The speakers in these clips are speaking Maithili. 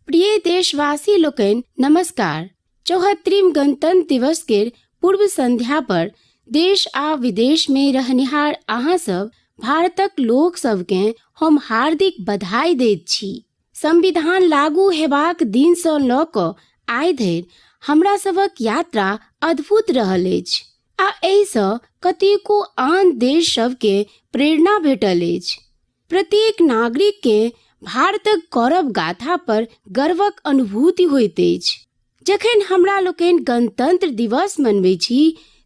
प्रिय देशवासी लोकनि नमस्कार। 74म गणतंत्र दिवस के पूर्व संध्या पर देश आ विदेश में रहनिहार अहाँ सब भारतक लोक सबके हम हार्दिक बधाई दैत छी। संविधान लागू हेबाक दिनसँ लऽ कऽ आइ धरि हमरा सभक यात्रा अद्भुत रहल अछि आ एहिसँ कतेको आन देश सबके प्रेरणा भेटल अछि। प्रत्येक नागरिकके भारतक गौरव गाथा पर गर्वक अनुभूति होइत अछि। जखन हमरा लोकनि गणतंत्र दिवस मनबै छी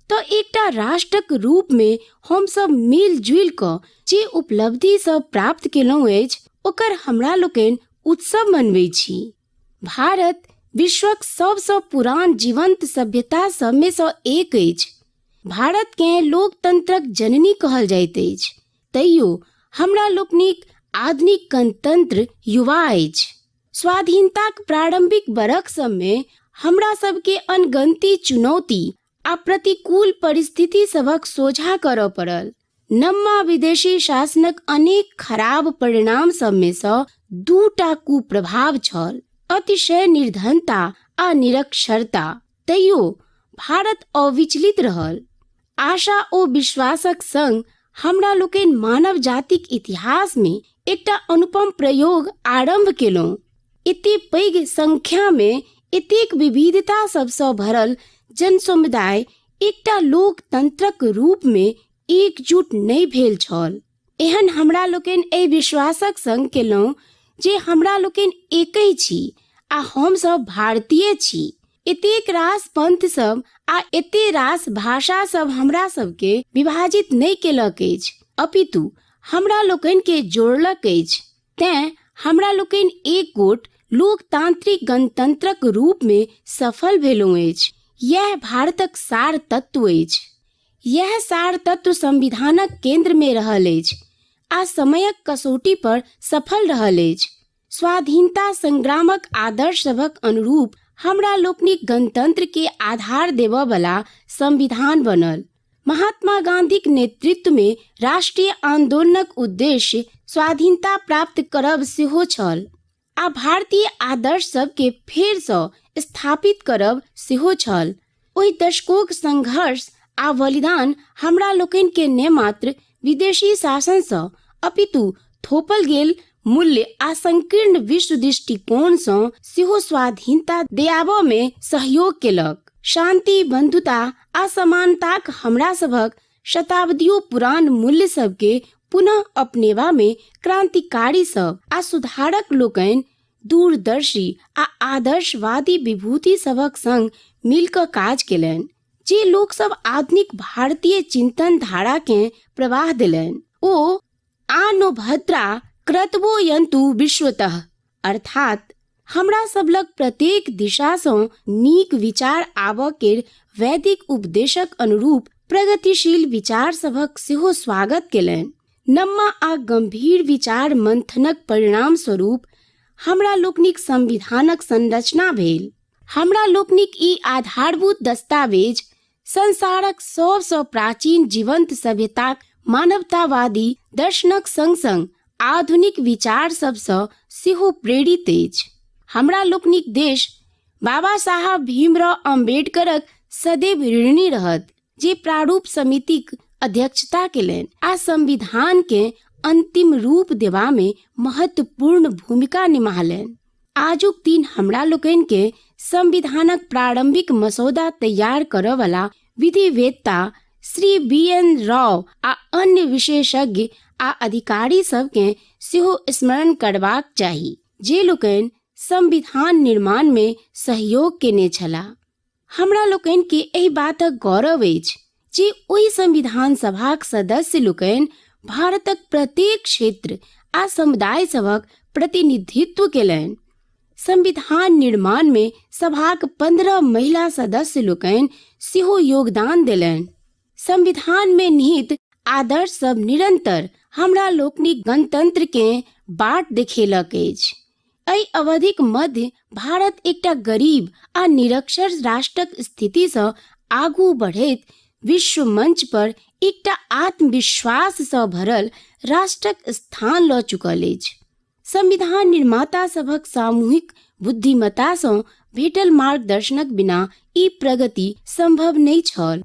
तऽ एकटा राष्ट्रक रूपमे हमसभ मिलजुलि कऽ जे उपलब्धि सब प्राप्त केलहुँ अछि ओकर हमरा लोकनि उत्सव मनबै छी। भारत विश्वक सबसँ पुरान जीवंत सभ्यता सबमे सँ एक अछि। भारतकेँ लोकतंत्रक जननी कहल जाइत अछि, तैयो हमरा लोकनिक आधुनिक गणतंत्र युवा अछि। स्वाधीनताक प्रारंभिक बरख सबमे हमरा सबके अनगनती चुनौती आ प्रतिकूल परिस्थिति सभक सोझा करऽ पड़ल। नम्मा विदेशी शासनक अनेक खराब परिणाम सबमे सँ दूटा कुप्रभाव छल, अतिशय निर्धनता आ निरक्षरता। तैयो भारत अविचलित रहल। आशा ओ विश्वासक संग हमरा लोकनि मानव जातिक इतिहास मे एकटा अनुपम प्रयोग आरंभ केलहुँ। एते पैघ संख्या मे एतेक विविधता सबसँ भरल जनसमुदाय एकटा लोकतंत्रक रूप मे एकजुट नहि भेल छल। एहन हमरा लोकनि एहि विश्वासक संग केलहुँ जे हमरा लोकनि एकहि छी आ हमसभ भारतीय छी। एतेक रास पंथ सब आ एते रास भाषा सब हमरा सबके विभाजित नहि केलक अछि, अपितु हमरा लोकनि के जोड़लक अछि। तेँ हमरा लोकनि एक गोट लोकतांत्रिक गणतंत्रक रूप मे सफल भेलहुँ अछि। इएह भारतक सार तत्व अछि। इएह सार तत्व संविधानक केंद्र मे रहल अछि आ समयक कसौटी पर सफल रहल अछि। स्वाधीनता संग्रामक आदर्श सभक अनुरूप हमरा लोकनिक गणतंत्र के आधार देबऽ बला संविधान बनल। महात्मा गांधीक नेतृत्व मे राष्ट्रीय आंदोलनक उद्देश्य स्वाधीनता प्राप्त करब सेहो छल आ भारतीय आदर्श सबके फेरसँ स्थापित करब सेहो छल। ओहि दशकोक संघर्ष आ बलिदान हमरा लोकनि के ने मात्र विदेशी शासनसँ अपितु थोपल गेल मूल्य आ संकीर्ण विश्व दृष्टिकोणसँ सेहो स्वाधीनता दियाबऽ मे सहयोग केलक। शांति, बंधुता आ समानताक हमरा सभक शताब्दियो पुरान मूल्य सबके पुनः अपनेबा मे क्रांतिकारी सब आ सुधारक लोकनि दूरदर्शी आ आदर्शवादी विभूति सभक संग मिल कऽ काज केलनि। जे लोक सब आधुनिक भारतीय चिंतन धारा के प्रवाह देलनि ओ आनो भद्रा क्रतवो यंतु विश्वतः, अर्थात हमरा सब लग प्रत्येक दिशा सँ नीक विचार आबऽ केर वैदिक उपदेशक अनुरूप प्रगतिशील विचार सभक सेहो स्वागत केलनि। नम्मा आ गंभीर विचार मंथनक परिणाम स्वरूप हमरा लोकनिक संविधानक संरचना भेल। हमरा लोकनिक ई आधारभूत दस्तावेज संसारक सबसँ प्राचीन जीवंत सभ्यताक मानवतावादी दर्शनक संग-संग आधुनिक विचार सबसँ सेहो प्रेरित अछि। हमरा लोकनिक देश बाबा साहब भीमराव अम्बेडकरक सदैव ऋणी रहत, जे प्रारूप समितिक अध्यक्षता केलनि आ संविधान के अंतिम रूप देबा मे महत्वपूर्ण भूमिका निमाहलनि। आजुक दिन हमरा लोकनि के संविधानक प्रारंभिक मसौदा तैयार करऽ वाला विधिवेत्ता श्री बी एन राव आ अन्य विशेषज्ञ आ अधिकारी सबके सेहो स्मरण करबाक चाही, जे लोकनि संविधान निर्माण मे सहयोग केने छलाह। हमरा लोकनि के एहि बातक गौरव अछि जे ओहि संविधान सभाक सदस्य लोकनि भारतक प्रत्येक क्षेत्र आ समुदाय सभक प्रतिनिधित्व केलनि। संविधान निर्माण मे सभाक 15 महिला सदस्य लोकनि सेहो योगदान देलनि। संविधान मे निहित आदर्श सब निरंतर हमरा लोकनिक गणतंत्र के बाट देखेलक अछि। एहि अवधिक मध्य भारत एकटा गरीब आ निरक्षर राष्ट्रक स्थितिसँ आगू बढ़ैत विश्व मंच पर एकटा आत्मविश्वाससँ भरल राष्ट्रक स्थान लऽ चुकल अछि। संविधान निर्माता सभक सामूहिक बुद्धिमत्तासँ भेटल मार्गदर्शनक बिना ई प्रगति संभव नहि छल।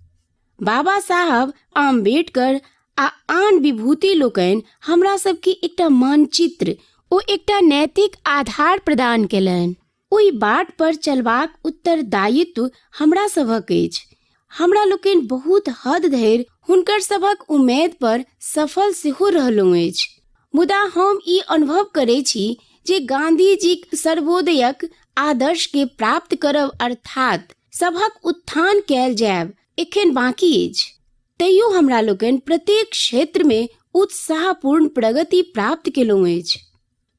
बाबा साहब आम्बेडकर आ आन विभूति लोकनि हमरा सबके एकटा मानचित्र ओ एकटा नैतिक आधार प्रदान केलनि। ओहि बाट पर चलबाक उत्तरदायित्व हमरा सभक अछि। हमरा लोकनि बहुत हद धरि हुनकर सभक उमेद पर सफल सेहो रहलहुँ अछि। मुदा हम ई अनुभव करै छी जे गांधीजीक सर्वोदयक आदर्श के प्राप्त करब अर्थात सभक उत्थान कयल जायब एखन बाकी अछि। तैयो हमरा लोकनि प्रत्येक क्षेत्र मे उत्साहपूर्ण प्रगति प्राप्त केलहुँ अछि।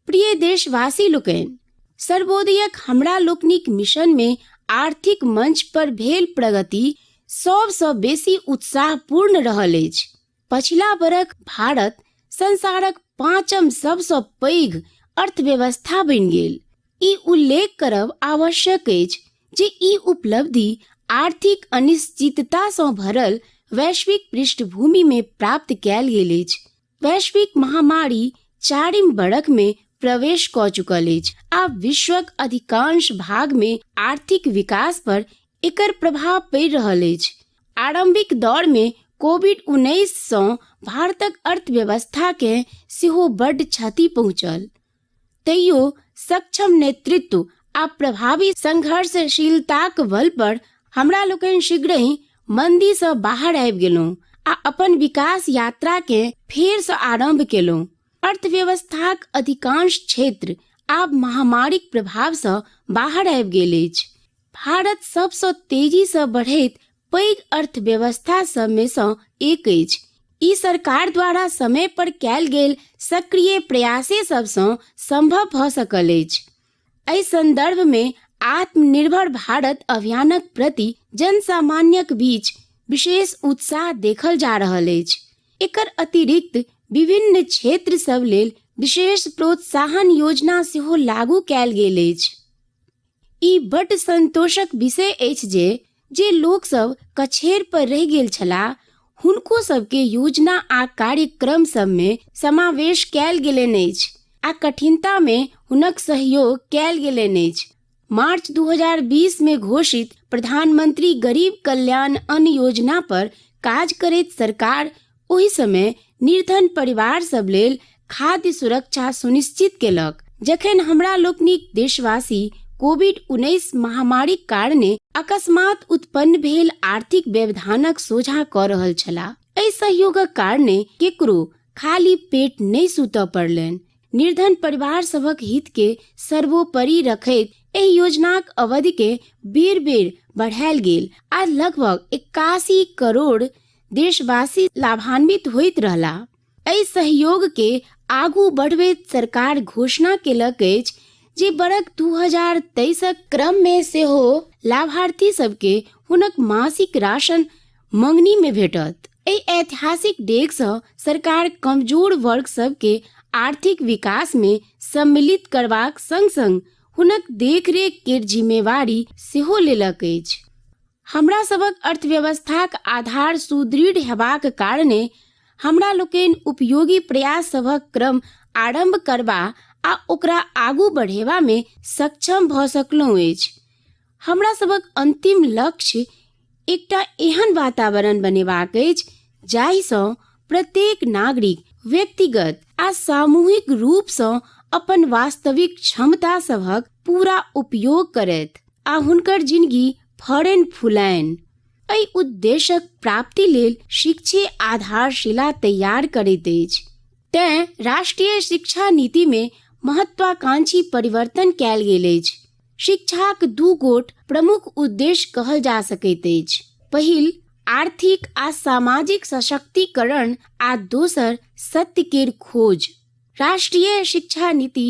प्रिय देशवासी लोकनि, सर्वोदयक हमरा लोकनिक मिशन मे आर्थिक मंच पर भेल प्रगति सबसँ बेसी उत्साहपूर्ण रहल अछि। पछिला बरख भारत संसारक पाँचम सबसँ पैघ अर्थव्यवस्था बनि गेल। ई उल्लेख करब आवश्यक अछि जे ई उपलब्धि आर्थिक अनिश्चिततासँ भरल वैश्विक पृष्ठभूमि मे प्राप्त कयल गेल अछि। वैश्विक महामारी चारिम बरख मे प्रवेश कऽ चुकल अछि आ विश्वक अधिकांश भाग मे आर्थिक विकास पर एकर प्रभाव पड़ि रहल अछि। आरंभिक दौर मे कोविड 19 सँ भारतक अर्थव्यवस्था के सेहो बड्ड क्षति पहुंचल। तैयो सक्षम नेतृत्व आ प्रभावी संघर्षशीलताक बल पर हमरा लोकनि शीघ्रहि मंदी सँ बाहर आबि गेलहुँ आ अपन विकास यात्रा के फेर सँ आरंभ केलहुँ। अर्थव्यवस्थाक अधिकांश क्षेत्र आब महामारीक प्रभाव सँ बाहर आबि गेल अछि। भारत सबसँ तेजी सँ बढ़ैत पैघ अर्थव्यवस्था सभमे सँ एक अछि। ई सरकार द्वारा समय पर कयल गेल सक्रिय प्रयासे सभसँ संभव भऽ सकल अछि। एहि संदर्भ मे आत्मनिर्भर भारत अभियानक प्रति जनसामान्यक बीच विशेष उत्साह देखल जा रहल अछि। एकर अतिरिक्त विभिन्न क्षेत्र सभ लेल विशेष प्रोत्साहन योजना सेहो लागू कयल गेल अछि। ई बड्ड संतोषक विषय अछि जे जे लोकसभ कछेर पर रहि गेल छलाह हुनको सबके योजना आ कार्यक्रम सबमे समावेश कयल गेलनि अछि आ कठिनतामे हुनक सहयोग कयल गेलनि अछि। मार्च 2020 मे घोषित प्रधानमंत्री गरीब कल्याण अन्न योजना पर काज करैत सरकार ओहि समय निर्धन परिवार सब लेल खाद्य सुरक्षा सुनिश्चित केलक जखन हमरा लोकनिक देशवासी कोविड 19 महामारीक कारणे अकस्मात उत्पन्न भेल आर्थिक व्यवधानक सोझाँ कऽ रहल छलाह। एहि सहयोगक कारणे केकरो खाली पेट नहि सुतऽ पड़लनि। निर्धन परिवार सभक हित के सर्वोपरि रखैत एहि योजनाक अवधि के बेर बेर बढ़ायल गेल आ लगभग 81 करोड़ देशवासी लाभान्वित होइत रहला। एहि सहयोग के आगू बढ़बैत सरकार घोषणा केलक अछि जे बरख 2023 क्रम मे सेहो लाभार्थी सबके हुनक मासिक राशन मंगनी मे भेटत। एहि ऐतिहासिक डेग सँ सरकार कमजोर वर्ग सबके आर्थिक विकास मे सम्मिलित करबाक संग-संग हुनक देखरेख केर जिम्मेवारी सेहो लेलक अछि। हमरा सभक अर्थव्यवस्थाक आधार सुदृढ़ हेबाक कारणे हमरा लोकनि उपयोगी प्रयास सभक क्रम आरम्भ करबा आ ओकरा आगू बढ़ेबा मे सक्षम भऽ सकलहुँ अछि। हमरा सभक अंतिम लक्ष्य एकटा एहन वातावरण बनेबाक अछि जाहिसँ प्रत्येक नागरिक व्यक्तिगत आ सामूहिक रूपसँ अपन वास्तविक क्षमता सभक पूरा उपयोग करथि आ हुनकर जिनगी फरनि फुलानि। एहि उद्देश्यक प्राप्ति लेल शिक्षे आधारशिला तैयार करैत अछि। तेँ राष्ट्रीय शिक्षा नीति मे महत्वाकांक्षी परिवर्तन कयल गेल अछि। शिक्षाक दू गोट प्रमुख उद्देश्य कहल जा सकैत अछि। पहिल, आर्थिक आ सामाजिक सशक्तिकरण आ दोसर सत्य केर खोज। राष्ट्रीय शिक्षा नीति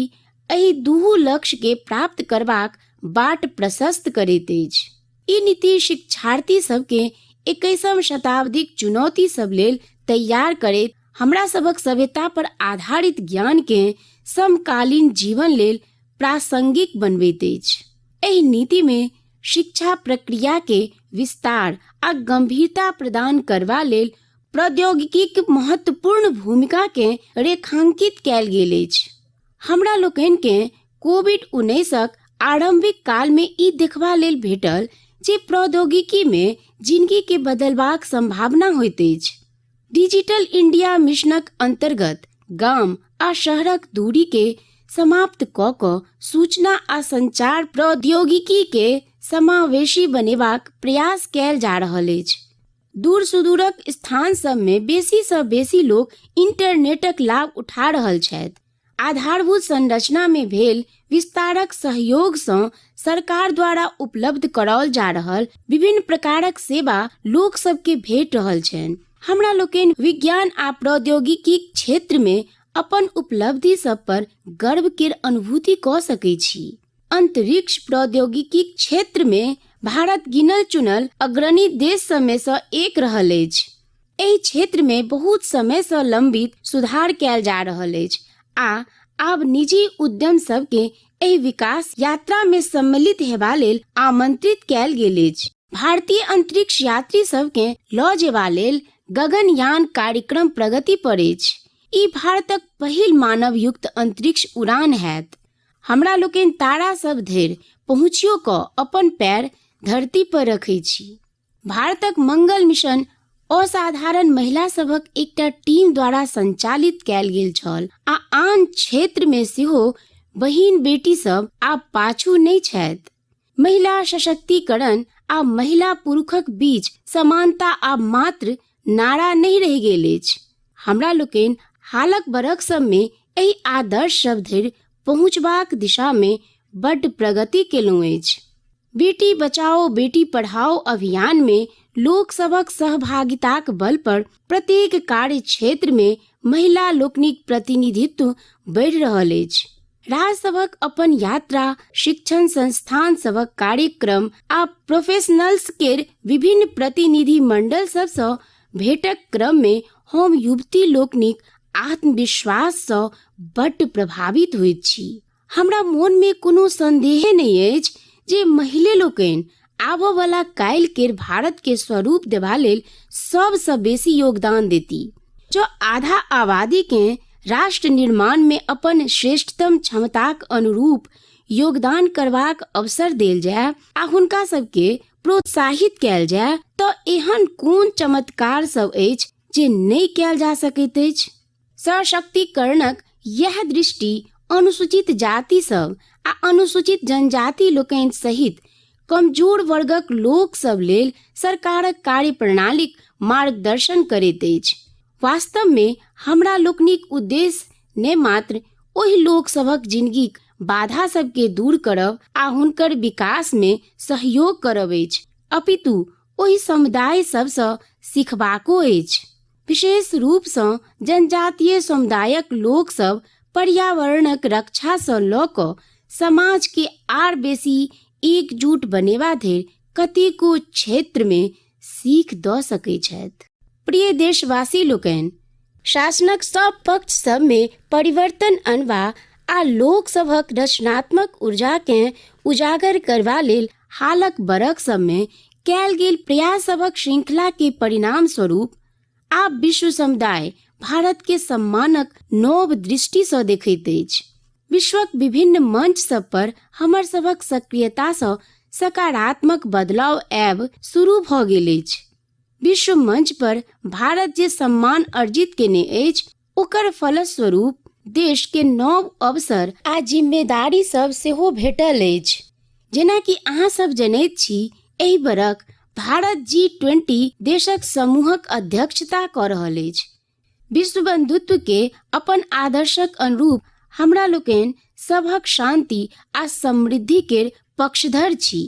एहि दुहू लक्ष्य के प्राप्त करबाक बाट प्रशस्त करैत अछि। ई नीति शिक्षार्थी सबके 21म शताब्दीक चुनौती सब लेल तैयार करैत हमरा सभक सभ्यता पर आधारित ज्ञान के समकालीन जीवन लेल प्रासंगिक बनबैत अछि। एहि नीति मे शिक्षा प्रक्रिया के विस्तार आ गंभीरता प्रदान करबा लेल प्रौद्योगिकीक महत्वपूर्ण भूमिका के रेखांकित कयल गेल अछि। हमरा लोकनिकेँ कोविड 19क आरम्भिक कालमे ई देखबा लेल भेटल जे प्रौद्योगिकीमे जिनगीके बदलबाक सम्भावना होइत अछि। डिजिटल इंडिया मिशनक अन्तर्गत गाम आ शहरक दूरीके समाप्त कऽ कऽ सूचना आ संचार प्रौद्योगिकीके समावेशी बनेबाक प्रयास कयल जा रहल अछि। दूर सुदूरक स्थान सभमे बेसीसँ बेसी लोक इंटरनेटक लाभ उठा रहल छथि। आधारभूत संरचनामे भेल विस्तारक सहयोगसँ सरकार द्वारा उपलब्ध कराओल जा रहल विभिन्न प्रकारक सेवा लोक सबके भेट रहल छनि। हमरा लोकनि विज्ञान आ प्रौद्योगिकीक क्षेत्रमे अपन उपलब्धि सब पर गर्व केर अनुभूति कऽ सकै छी। अंतरिक्ष प्रौद्योगिकीक क्षेत्रमे भारत गिनल चुनल अग्रणी देश सबमे सँ एक रहल अछि। एहि क्षेत्रमे बहुत समयसँ लम्बित सुधार कयल जा रहल अछि आ आब निजी उद्यम सबकेँ एहि विकास यात्रामे सम्मिलित हेबा लेल आमंत्रित कयल गेल अछि। भारतीय अंतरिक्ष यात्री सबकेँ लऽ जेबा लेल गगनयान कार्यक्रम प्रगति पर अछि। ई भारतक पहिल मानवयुक्त अंतरिक्ष उड़ान हैत। हमरा लोकनि तारा सब धरि पहुँचियो कऽ अपन पैर धरती पर रखै छी। भारतक मंगल मिशन असाधारण महिला सभक एकटा टीम द्वारा संचालित कयल गेल छल आ आन क्षेत्र मे सेहो बहिन बेटी सब आब पाछू नहि छथि। महिला सशक्तिकरण आ महिला पुरुषक बीच समानता आब मात्र नारा नहि रहि गेल अछि। हमरा लोकनि हालक बरख सबमे एहि आदर्श सब धरि पहुँचबाक दिशामे बड्ड प्रगति केलहुँ अछि। बेटी बचाओ बेटी पढ़ाओ अभियानमे लोकसभक सहभागिताक बल पर प्रत्येक कार्य क्षेत्रमे महिला लोकनिक प्रतिनिधित्व बढ़ि रहल अछि। राज्य सभक अपन यात्रा, शिक्षण संस्थान सभक कार्यक्रम आ प्रोफेशनल्स केर विभिन्न प्रतिनिधि मंडल सबसँ भेटक क्रममे हम युवती लोकनिक आत्मविश्वाससँ बड्ड प्रभावित होइत छी। हमरा मोनमे कोनो संदेहे नहि अछि जे महिले लोकनि आबऽवला काल्हि केर भारतके स्वरूप देबा लेल सबसँ बेसी योगदान देती। जँ आधा आबादीकेँ राष्ट्र निर्माणमे अपन श्रेष्ठतम क्षमताक अनुरूप योगदान करबाक अवसर देल जाय आ हुनका सबके प्रोत्साहित कयल जाय तऽ एहन कोन चमत्कार सब अछि जे नहि कयल जा सकैत अछि। सशक्तिकरणक इएह दृष्टि अनुसूचित जाति सब आ अनुसूचित जनजाति लोकनि सहित कमजोर वर्गक लोक सब लेल सरकारक कार्यप्रणालीक मार्गदर्शन करैत अछि। वास्तवमे हमरा लोकनिक उद्देश्य ने मात्र ओहि लोक सभक जिनगीक बाधा सबके दूर करब आ हुनकर विकासमे सहयोग करब अछि, अपितु ओहि समुदाय सबसँ सिखबाको अछि। विशेष रूपसँ जनजातीय समुदायक लोकसभ पर्यावरणक रक्षासँ लऽ कऽ समाजके आर बेसी एकजुट बनेबा धरि कतेको क्षेत्रमे सीख दऽ सकैत छथि। प्रिय देशवासी लोकनि, शासनक सभ पक्ष सभमे परिवर्तन अनबा आ लोकसभक रचनात्मक ऊर्जाकेँ उजागर करबा लेल हालक बरख सभमे कयल गेल प्रयास सभक श्रृंखला के परिणाम स्वरूप आब विश्व समुदाय भारत के सम्मानक नव दृष्टि सँ देखैत अछि। विश्वक विभिन्न मंच सब पर हमर सभक सक्रियता सँ सकारात्मक बदलाव आयब शुरू भऽ गेल अछि। विश्व मंच पर भारत जे सम्मान अर्जित केने अछि ओकर फलस्वरूप देश के नव अवसर आ जिम्मेदारी सब सेहो भेटल अछि। जेनाकि अहाँ सब जनैत छी, एहि बरख भारत जी20 देशक समूहक अध्यक्षता कऽ रहल अछि। विश्व बंधुत्व के अपन आदर्शक अनुरूप हमरा लोकनि सभक शांति आ समृद्धि केर पक्षधर छी।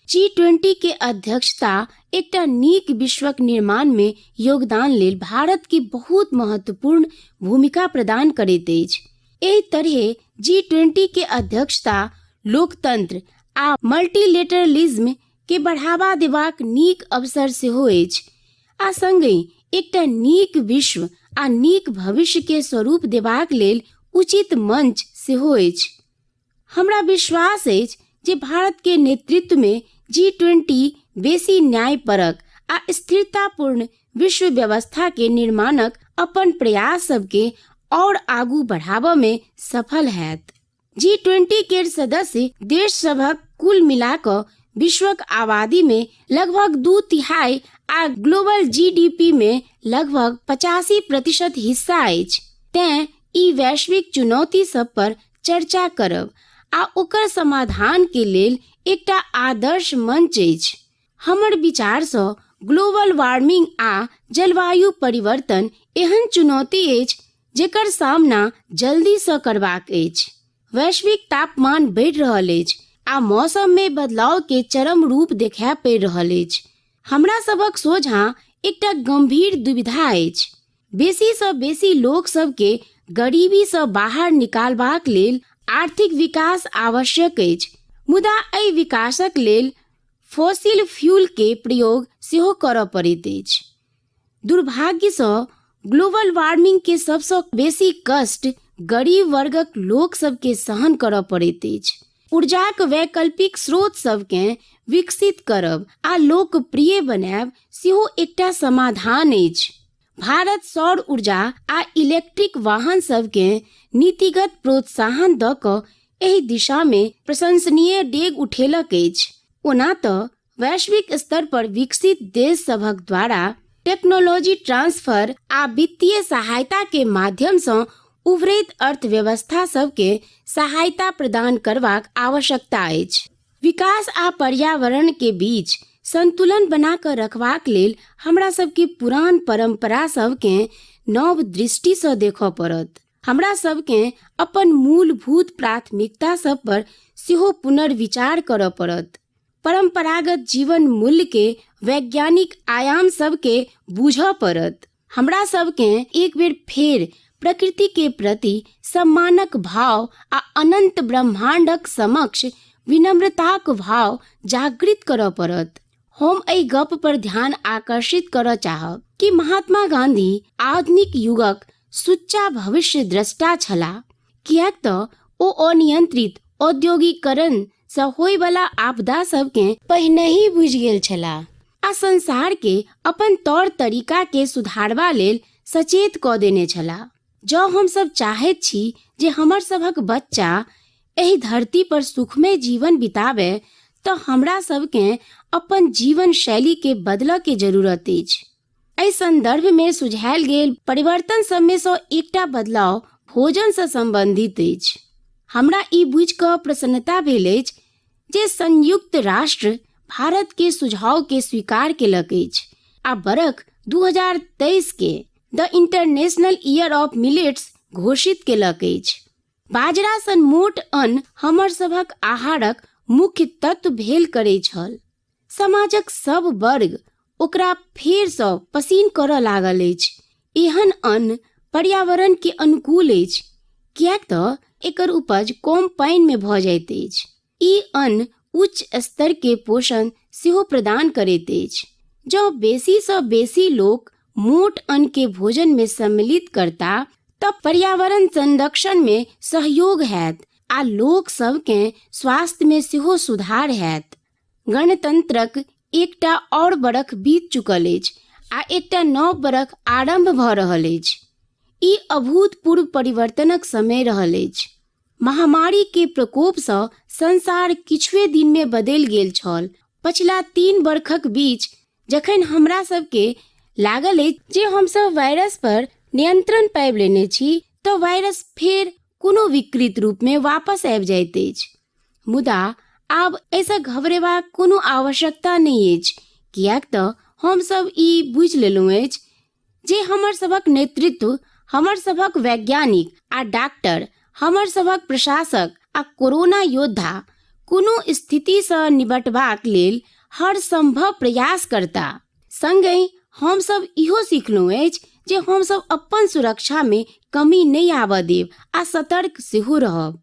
जी20 के अध्यक्षता एकटा नीक विश्वक निर्माण में योगदान लेल भारत के बहुत महत्वपूर्ण भूमिका प्रदान करैत अछि। एहि तरहे जी20 के अध्यक्षता लोकतंत्र आ मल्टीलेटरलिज्म के बढ़ावा देबाक नीक अवसर सेहो अछि आ संगहि एकटा नीक विश्व आ नीक भविष्य के स्वरूप देबाक लेल उचित मंच सेहो अछि। हमरा विश्वास अछि जे भारत के नेतृत्व में जी20 बेसी न्यायपरक आ स्थिरतापूर्ण विश्व व्यवस्था के निर्माणक अपन प्रयास सबके आओर आगू बढ़ाबऽ मे सफल हैत। जी-20 केर सदस्य देश सभक कुल मिला कऽ विश्वक आबादी मे लगभग 2/3 आ ग्लोबल जीडीपी मे लगभग 85% हिस्सा अछि। तें ई वैश्विक चुनौती सब पर चर्चा करब आ ओकर समाधान के लेल एकटा आदर्श मंच अछि। हमर विचारसँ ग्लोबल वार्मिंग आ जलवायु परिवर्तन एहन चुनौती अछि जेकर सामना जल्दीसँ करबाक अछि। वैश्विक तापमान बढ़ि रहल अछि आ मौसम मे बदलाव के चरम रूप देखाय पड़ि रहल अछि। हमरा सभक सोझाँ एकटा गंभीर दुविधा अछि। बेसीसँ बेसी लोक सबके गरीबीसँ बाहर निकालबाक लेल आर्थिक विकास आवश्यक अछि, मुदा एहि विकासक लेल फॉसिल फ्यूल के प्रयोग सेहो करऽ पड़ैत अछि। दुर्भाग्यसँ ग्लोबल वार्मिंग के सबसँ बेसी कष्ट गरीब वर्गक लोक सबके सहन करऽ पड़ैत अछि। ऊर्जाक वैकल्पिक स्रोत सबकेँ विकसित करब आ लोकप्रिय बनायब सेहो एकटा समाधान अछि। भारत सौर ऊर्जा आ इलेक्ट्रिक वाहन सबकेँ नीतिगत प्रोत्साहन दऽ कऽ एहि दिशामे प्रशंसनीय डेग उठेलक अछि। ओना तऽ वैश्विक स्तर पर विकसित देश सभक द्वारा टेक्नोलॉजी ट्रांसफर आ वित्तीय सहायता के माध्यम सँ उभरैत अर्थव्यवस्था सबके सहायता प्रदान करबाक आवश्यकता अछि। विकास आ पर्यावरण के बीच संतुलन बना कऽ रखबाक लेल हमरा सबके पुरान परंपरा सबके नव दृष्टि सँ देखऽ पड़त। हमरा सबके अपन मूलभूत प्राथमिकता सब पर सेहो पुनर्विचार करऽ पड़त। परंपरागत जीवन मूल्य के वैज्ञानिक आयाम सबके बूझऽ पड़त। हमरा सबके एक बेर फेर प्रकृति के प्रति सम्मानक भाव आ अनंत ब्रह्मांडक समक्ष विनम्रताक भाव जागृत करऽ पड़त। हम एहि गप पर ध्यान आकर्षित करऽ चाहब कि महात्मा गांधी आधुनिक युगक सुच्चा भविष्य दृष्टा छलाह, किएक तऽ ओ अनियंत्रित औद्योगिकरण सँ होइवला आपदा सबके पहिनहि बुझि गेल छलाह आ संसार के अपन तौर तरीका के सुधारबा लेल सचेत कऽ देने छलाह। जँ हमसब चाहैत छी जे हमर सभक बच्चा एहि धरती पर सुखमय जीवन बिताबय तऽ हमरा सबके अपन जीवन शैली के बदलऽ के जरूरत अछि। एहि संदर्भ मे सुझायल गेल परिवर्तन सबमे सँ एकटा बदलाव भोजन सँ संबंधित अछि। हमरा ई बुझि कऽ प्रसन्नता भेल अछि जे संयुक्त राष्ट्र भारत के सुझाव के स्वीकार केलक अछि आ बरख 2023 के the international year of millets घोषित केलक अछि। बाजरा सन मोट अन्न हमर सभक आहारक मुख्य तत्व भेल करै छल। समाजक सब वर्ग ओकरा फेरसँ पसिन करऽ लागल अछि। एहन अन्न पर्यावरण के अनुकूल अछि, किएक तऽ एकर उपज कम पानि मे भऽ जाइत अछि। ई अन्न उच्च स्तर के पोषण सेहो प्रदान करैत अछि। जँ बेसी सँ बेसी लोक मोट अन्न के भोजन मे सम्मिलित करता तऽ पर्यावरण संरक्षण मे सहयोग हैत आ लोक सबके स्वास्थ्य मे सेहो सुधार हैत। गणतंत्रक एकटा आओर बरख बीत चुकल अछि आ एकटा नव बरख आरम्भ भऽ रहल अछि। ई अभूतपूर्व परिवर्तनक समय रहल अछि। महामारी के प्रकोपसँ संसार किछुए दिनमे बदलि गेल छल। पछिला 3 बरखक बीच जखन हमरा सबके लागल अछि जे हमसब वायरस पर नियंत्रण पाबि लेने छी तऽ वायरस फेर कोनो विकृत रूपमे वापस आबि जाइत अछि। मुदा आब एहिसँ घबरेबाक कोनो आवश्यकता नहि अछि, किएक तऽ हमसब ई बुझि लेलहुँ अछि जे हमर सभक नेतृत्व, हमर सभक वैज्ञानिक आ डॉक्टर, हमर सभक प्रशासक आ कोरोना योद्धा कोनो स्थितिसँ निपटबाक लेल हर संभव प्रयास करता। संगहि हमसब इहो सिखलहुँ अछि जे हमसब अपन सुरक्षामे कमी नहि आबऽ देब आ सतर्क सेहो रहब।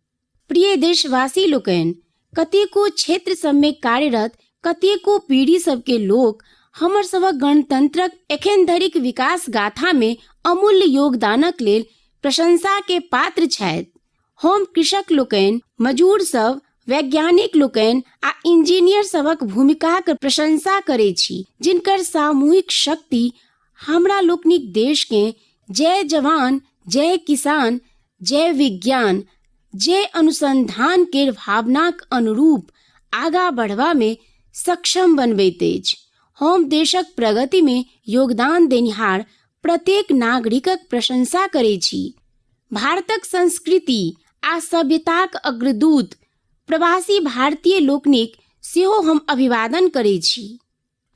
प्रिय देशवासी लोकनि, कतेको क्षेत्र सबमे कार्यरत कतेको पीढ़ी सबके लोक हमर सभक गणतंत्रक एखन धरिक विकास गाथामे अमूल्य योगदानक लेल प्रशंसा के पात्र छथि। हम कृषक लोकनि, मजूर सब, वैज्ञानिक लोकनि आ इंजीनियर सभक भूमिकाक प्रशंसा करै छी, जिनकर सामूहिक शक्ति हमरा लोकनिक देशकेँ जय जवान जय किसान, जय विज्ञान, जय अनुसंधान केर भावनाक अनुरूप आगाँ बढ़बामे सक्षम बनबैत अछि। हम देशक प्रगतिमे योगदान देनिहार प्रत्येक नागरिकक प्रशंसा करैत छी। भारतक संस्कृति आ सभ्यताक अग्रदूत प्रवासी भारतीय लोकनिक सेहो हम अभिवादन करैत छी।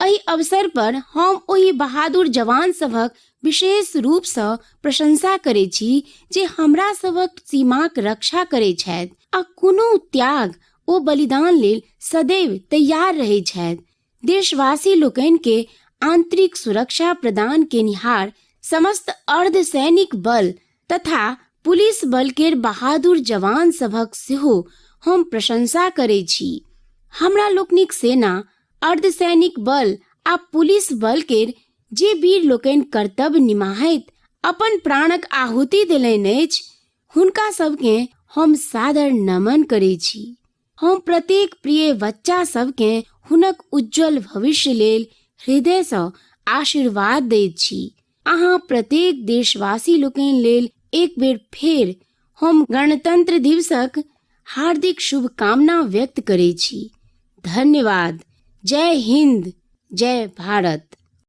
एहि अवसर पर हम ओहि बहादुर जवान सभक विशेष रूपसँ प्रशंसा करैत छी जे हमरा सभक सीमाक रक्षा करैत छथि आ कोनो त्याग ओ बलिदान लेल सदैव तैयार रहैत छथि। देशवासी लोकनि के आंतरिक सुरक्षा प्रदान केनिहार समस्त अर्धसैनिक बल तथा पुलिस बल केर बहादुर जवान सभक सेहो हम प्रशंसा करैत छी। हमरा लोकनिक सेना, अर्धसैनिक बल आ पुलिस बल केर जे वीर लोकनि कर्तव्य निमाहैत अपन प्राणक आहुति देलनि अछि, हुनका सबकेँ हम सादर नमन करैत छी। हम प्रत्येक प्रिय बच्चा सबकेँ हुनक उज्जवल भविष्य लेल हृदयसँ आशीर्वाद दैत छी। अहाँ प्रत्येक देशवासी लोकनि लेल एक बेर फेर हम गणतंत्र दिवसक हार्दिक शुभकामना व्यक्त करैत छी। धन्यवाद। जय हिंद, जय भारत।